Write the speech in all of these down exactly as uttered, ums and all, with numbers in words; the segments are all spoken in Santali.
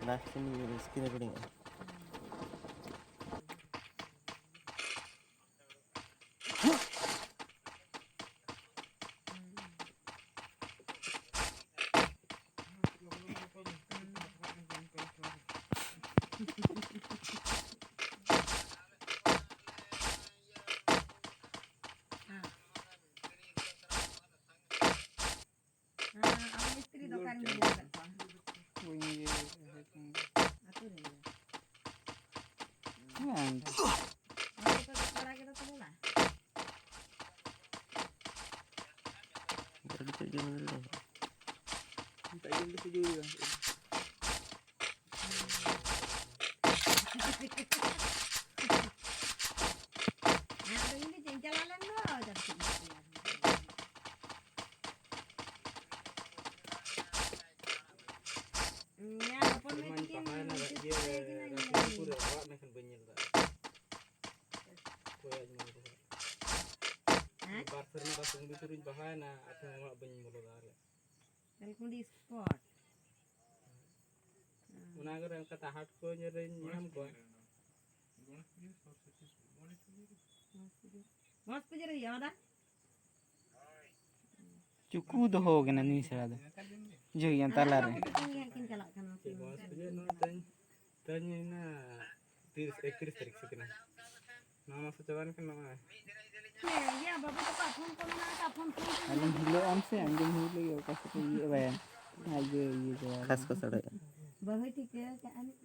ᱞᱟᱥᱴ ᱥᱤᱱ ᱥᱠᱨᱤᱱ ᱨᱮᱠᱚᱨᱰᱤᱝ ᱚᱜᱼᱟ᱾ ᱦᱮᱸ, ᱟᱢ ᱢᱤᱥᱛᱨᱤ ᱫᱚ ᱚᱠᱟᱨᱮᱢ ᱧᱮᱞ ᱟᱠᱟᱫ ᱠᱚᱣᱟ? ᱵᱟᱹᱧ ᱧᱮᱞ ᱟᱠᱟᱫ ᱠᱚᱣᱟ᱾ ᱟᱹᱛᱩ ᱨᱮ ᱜᱮ? ᱦᱮᱸ, ᱚᱸᱰᱮ ᱠᱚ ᱠᱚᱲᱟ ᱜᱤᱫᱽᱨᱟᱹ ᱠᱚ ᱧᱮᱞᱟ? ᱟᱹᱰᱤ ᱛᱮᱫ ᱜᱮ ᱢᱮᱱᱟᱜᱼᱟ᱾ ᱢᱮᱛᱟᱜ ᱜᱮᱭᱟ, ᱩᱱᱤ ᱫᱚ ᱥᱩᱡᱩ ᱜᱮ ᱵᱟᱝ ᱦᱩᱭᱩᱜᱼᱟ᱾ ᱟᱫᱚ ᱤᱧ ᱫᱚ ᱪᱮᱫ ᱤᱧ ᱪᱟᱞᱟᱣ ᱞᱮᱱ ᱫᱚ, ᱡᱟᱹᱯᱤᱫ ᱤᱧ ᱪᱟᱞᱟᱣ ᱞᱮᱱ ᱫᱚ᱾ ᱤᱧᱟᱹᱜ ᱦᱚᱯᱚᱱ ᱢᱮ ᱥᱮᱨᱢᱟᱧ ᱛᱤᱠᱤᱱ ᱯᱟᱲᱦᱟᱣᱮᱱᱟ ᱤᱧ ᱤᱭᱟᱹ ᱪᱮᱫ ᱠᱚ ᱞᱟᱹᱭ ᱠᱤᱱᱟ ᱤᱧ ᱨᱟᱥᱩᱱᱯᱩᱨ ᱨᱮ, ᱚᱲᱟᱜ ᱱᱟᱠᱷᱟᱱ ᱵᱟᱹᱧ ᱧᱮᱞ ᱫᱟ᱾ ᱚᱠᱚᱭᱟᱜ ᱧᱮᱞ ᱫᱟ? ᱦᱮᱸ? ᱵᱟᱨ ᱥᱮᱨᱢᱟ ᱨᱟᱥᱩᱱᱯᱩᱨ ᱤᱧ ᱯᱟᱲᱦᱟᱣᱮᱱᱟ, ᱟᱨ ᱚᱲᱟᱜ ᱵᱟᱹᱧ ᱵᱚᱞᱚ ᱫᱟᱲᱮᱭᱟᱜᱼᱟ᱾ ᱛᱟᱞᱠᱩᱸᱰᱤ ᱥᱯᱚᱴ᱾ ᱚᱱᱟ ᱠᱚᱨᱮ ᱚᱱᱠᱟ ᱛᱟᱦᱟᱴ ᱠᱚ ᱧᱮᱞ ᱨᱮᱧ ᱧᱟᱢ ᱠᱚᱣᱟ᱾ ᱜᱚᱬᱮᱥ ᱯᱩᱡᱟᱹ ᱨᱮ ᱦᱩᱭᱩᱜᱼᱟ, ᱚᱱᱟ ᱫᱚ? ᱪᱩᱠᱩ ᱫᱚᱦᱚ ᱠᱟᱱᱟ ᱱᱩᱭ ᱥᱮᱬᱟ ᱫᱚ᱾ ᱵᱩᱡᱷᱟᱹᱣ ᱜᱮᱭᱟᱢ, ᱟᱫᱚ ᱛᱟᱞᱟᱨᱮ᱾ ᱵᱟᱹᱵᱩ ᱛᱟᱹᱠᱤᱱ ᱜᱮ ᱦᱟᱸᱜ ᱠᱤᱱ ᱪᱟᱞᱟᱜ ᱠᱟᱱᱟ᱾ ᱪᱮᱫ ᱜᱚᱬᱮᱥ ᱯᱩᱡᱟᱹ? ᱱᱚᱜᱼᱚᱭ ᱛᱮᱦᱮᱧ, ᱛᱮᱦᱮᱧ ᱦᱩᱭᱱᱟ ᱛᱤᱨᱤᱥ, ᱮᱠᱛᱨᱤᱥ ᱛᱟᱹᱨᱤᱠᱷ ᱥᱮ ᱛᱤᱱᱟᱹᱜ? ᱱᱚᱣᱟ ᱢᱟᱥ ᱪᱟᱵᱟᱭᱮᱱ ᱠᱷᱟᱱ ᱱᱚᱜᱼᱚᱭ᱾ ᱦᱮᱸ, ᱤᱭᱟᱹ, ᱵᱟᱹᱵᱩ ᱛᱟᱠᱚᱣᱟᱜ ᱯᱷᱳᱱ ᱠᱚ ᱢᱮᱱᱟᱜ ᱟᱠᱟᱫ, ᱯᱷᱳᱱ ᱯᱷᱳᱱ ᱛᱮ ᱟᱹᱞᱤᱧ ᱦᱤᱞᱳᱜ ᱟᱢ ᱥᱮ ᱟᱸᱡᱚᱢ ᱦᱩᱭ ᱞᱮᱜᱮ ᱚᱠᱟ ᱥᱮᱫ ᱤᱭᱟᱹ ᱵᱟᱭᱟ᱾ ᱟᱡ ᱜᱮ ᱤᱭᱟᱹ ᱪᱟᱵᱟ ᱠᱷᱟᱥ ᱠᱚ ᱥᱟᱰᱮᱭᱟ᱾ ᱵᱟᱹᱦᱩᱭ ᱴᱷᱤᱠᱟᱹ ᱟᱠᱟᱫᱼᱟ ᱱᱤᱡ᱾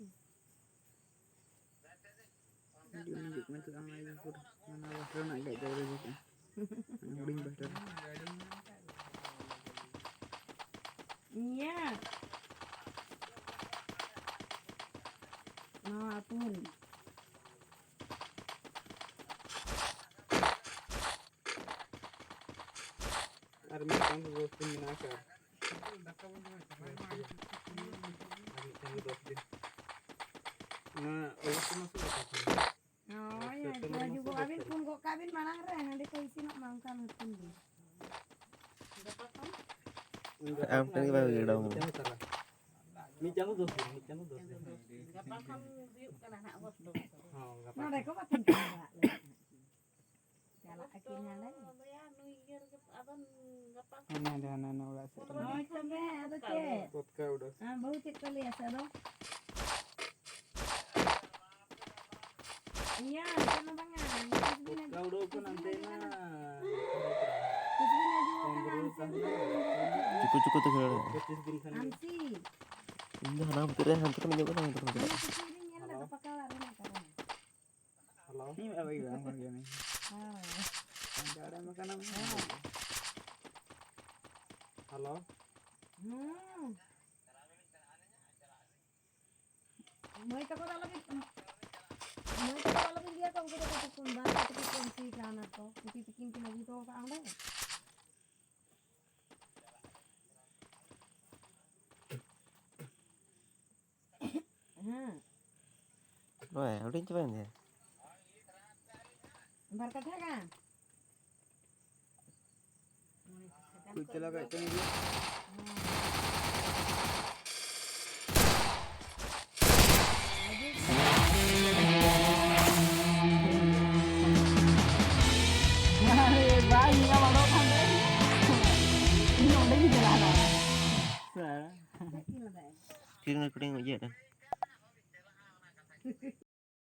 ᱡᱩᱢᱤ ᱡᱩᱜᱽ ᱢᱮᱱᱛᱮ ᱫᱚ ᱟᱢ ᱟᱭᱳ ᱯᱩᱨᱟᱹ ᱚᱱᱟ ᱵᱟᱯᱞᱟ ᱨᱮᱱᱟᱜ ᱜᱮ ᱟᱡ ᱫᱚ ᱵᱟᱭ ᱵᱩᱡᱽ ᱠᱟᱜᱼᱟ᱾ ᱦᱩᱰᱤᱧ ᱵᱟᱹᱦᱩ ᱫᱚ᱾ ᱤᱭᱟᱹ᱾ ᱱᱚᱣᱟ ᱟᱹᱛᱩ ᱨᱮ᱾ ᱟᱨ ᱢᱤᱫᱴᱟᱝ ᱫᱚ ᱫᱚᱥ ᱫᱤᱱ ᱢᱮᱱᱟᱜ ᱟᱠᱟᱫᱼᱟ᱾ ᱟᱨ ᱢᱤᱫᱴᱟᱝ ᱫᱚ ᱫᱚᱥ ᱫᱤᱱ᱾ ᱚᱱᱟ ᱚᱜᱚᱥᱴ ᱢᱟᱥ ᱨᱮ ᱚᱠᱟ ᱠᱷᱚᱱ? ᱦᱳᱭ, ᱥᱮᱯᱴᱮᱢᱵᱚᱨ ᱦᱤᱡᱩᱜᱚᱜ ᱢᱟᱥ ᱨᱮ ᱟᱹᱵᱤᱱ, ᱫᱚᱥ ᱯᱷᱳᱱ ᱜᱚᱫ ᱠᱟᱜ ᱵᱤᱱ ᱢᱟᱲᱟᱝ ᱨᱮ, ᱦᱟᱺᱰᱤ ᱠᱚ ᱤᱥᱤᱱᱚᱜ ᱢᱟ, ᱚᱱᱠᱟ ᱢᱤᱫ ᱫᱤᱱ ᱜᱮ᱾ ᱟᱢ ᱴᱷᱮᱱ ᱜᱮ ᱵᱟᱭ ᱩᱭᱦᱟᱹᱨᱟ᱾ ᱢᱤᱫᱴᱟᱝ ᱫᱚ ᱛᱟᱞᱟ᱾ ᱢᱤᱫ ᱪᱟᱸᱫᱚ ᱫᱚᱥ ᱫᱤᱱ, ᱢᱤᱫ ᱪᱟᱸᱫᱚ ᱫᱚᱥ ᱫᱤᱱ᱾ ᱜᱟᱯᱟ ᱠᱷᱚᱱ ᱦᱩᱭᱩᱜ ᱠᱟᱱᱟ ᱦᱟᱸᱜ ᱦᱚᱨ ᱫᱚ᱾ ᱦᱚᱸ, ᱜᱟᱯᱟ ᱱᱚᱰᱮ ᱠᱷᱚᱱ᱾ ᱠᱚ ᱵᱟᱹᱠᱤᱱ ᱪᱟᱞᱟᱜ ᱞᱟᱹᱜᱤᱫ᱾ ᱪᱟᱞᱟᱜ ᱟᱹᱠᱤᱱ ᱦᱟᱸᱰᱮ᱾ ᱞᱟᱹᱭᱟ ᱱᱩᱭ ᱤᱭᱟᱹ ᱨᱮᱜᱮ ᱟᱫᱚ ᱜᱟᱯᱟ ᱦᱟᱱᱮ ᱦᱟᱸᱰᱮ, ᱦᱟᱱᱮ, ᱦᱟᱱᱮ ᱚᱲᱟᱜ ᱥᱮᱫ ᱨᱮ᱾ ᱦᱳᱭ ᱛᱚᱵᱮ, ᱟᱫᱚ ᱪᱮᱫ? ᱯᱚᱛᱠᱟ ᱩᱰᱟᱹ᱾ ᱟᱢ ᱵᱟᱹᱦᱩ ᱪᱮᱫ ᱠᱚ ᱞᱟᱹᱭᱟ ᱥᱮ ᱟᱫᱚ? ᱤᱭᱟᱹ, ᱪᱮᱫ ᱦᱚᱸ ᱵᱟᱝᱟ᱾ ᱯᱚᱛᱠᱟ ᱩᱰᱟᱹ ᱠᱚ ᱱᱟᱱᱛᱮ ᱱᱟ᱾ ᱛᱤᱥ ᱵᱤᱱ ᱦᱤᱡᱩᱜ ᱠᱟᱱᱟ? ᱪᱩᱠᱩ ᱪᱩᱠᱩ ᱛᱮ ᱠᱷᱮᱞ᱾ ᱯᱚᱸᱪᱤᱥ ᱫᱤᱱ ᱠᱷᱟᱱ ᱜᱮ᱾ ᱟᱢᱥᱤ᱾ ᱤᱧ ᱫᱚ ᱦᱟᱱᱟ ᱵᱷᱤᱛᱤᱨ ᱨᱮ ᱦᱟᱱᱛᱮ ᱠᱷᱚᱱ ᱤᱧ ᱦᱤᱡᱩᱜ ᱠᱟᱱᱟ, ᱦᱟᱱᱛᱮ ᱠᱷᱚᱱ ᱤᱧ ᱦᱤᱡᱩᱜ ᱠᱟᱱᱟ᱾ ᱦᱟᱱᱟ ᱯᱩᱠᱷᱨᱤ ᱨᱤᱧ ᱧᱮᱞ ᱞᱮᱫᱟ, ᱯᱟᱠᱟ ᱚᱲᱟᱜ ᱨᱮ ᱢᱮᱱᱟᱜ ᱛᱟᱵᱚᱱᱟ᱾ ᱦᱮᱞᱳ᱾ ᱤᱧ ᱢᱟ ᱵᱟᱹᱧ ᱵᱟᱲᱟᱭᱟ, ᱦᱚᱲ ᱜᱮ ᱢᱮᱱᱟᱹᱧ᱾ ᱦᱮᱸ᱾ ᱚᱱᱛᱮ ᱟᱲᱮ ᱢᱟ ᱠᱟᱱᱟ ᱢᱮᱱᱟᱜ᱾ ᱦᱮᱸ᱾ ᱦᱮᱞᱳ᱾ ᱦᱩᱸ᱾ ᱢᱟᱹᱭ ᱛᱟᱠᱚ ᱫᱚ ᱟᱞᱚᱵᱤᱱ, ᱢᱟᱹᱭ ᱛᱟᱠᱚ ᱫᱚ ᱟᱞᱚᱵᱤᱱ ᱤᱫᱤᱭᱟᱠᱚ, ᱩᱱᱠᱩ ᱫᱚᱠᱚ ᱛᱩᱯᱩᱱ, ᱵᱟᱨ ᱯᱮ ᱴᱤᱠᱤᱴ ᱠᱚ ᱮᱢ ᱦᱚᱪᱚᱭ ᱠᱟᱱᱟ ᱛᱚ, ᱯᱩᱛᱷᱤ ᱛᱤᱠᱤᱱ ᱠᱤᱱ ᱟᱹᱜᱩ ᱦᱚᱴᱚ ᱠᱟᱜᱼᱟ ᱚᱸᱰᱮ᱾ ᱦᱮᱸ᱾ ᱱᱚᱜᱼᱚᱭ ᱦᱩᱰᱤᱧ ᱪᱟᱵᱟᱭᱮᱱ ᱫᱚᱭᱟ᱾ ᱵᱟᱨ ᱠᱟᱴᱷᱟ ᱜᱟᱱ᱾ ᱠᱩᱪ ᱪᱟᱞᱟᱣ ᱠᱟᱜ ᱠᱟᱱ ᱜᱮᱭᱟ᱾ ᱟᱨᱮ ᱵᱟᱭ ᱧᱮᱞ ᱧᱟᱢ ᱟᱫᱚ ᱠᱷᱟᱱ ᱫᱚ ᱤᱧ ᱚᱸᱰᱮ ᱜᱤᱧ ᱪᱟᱞᱟᱣ ᱞᱮᱱᱟ᱾ ᱥᱟᱨᱟ᱾ ᱛᱤᱨᱮ ᱠᱟᱹᱴᱤᱡ ᱤᱧ ᱩᱭᱦᱟᱹᱨᱟ᱾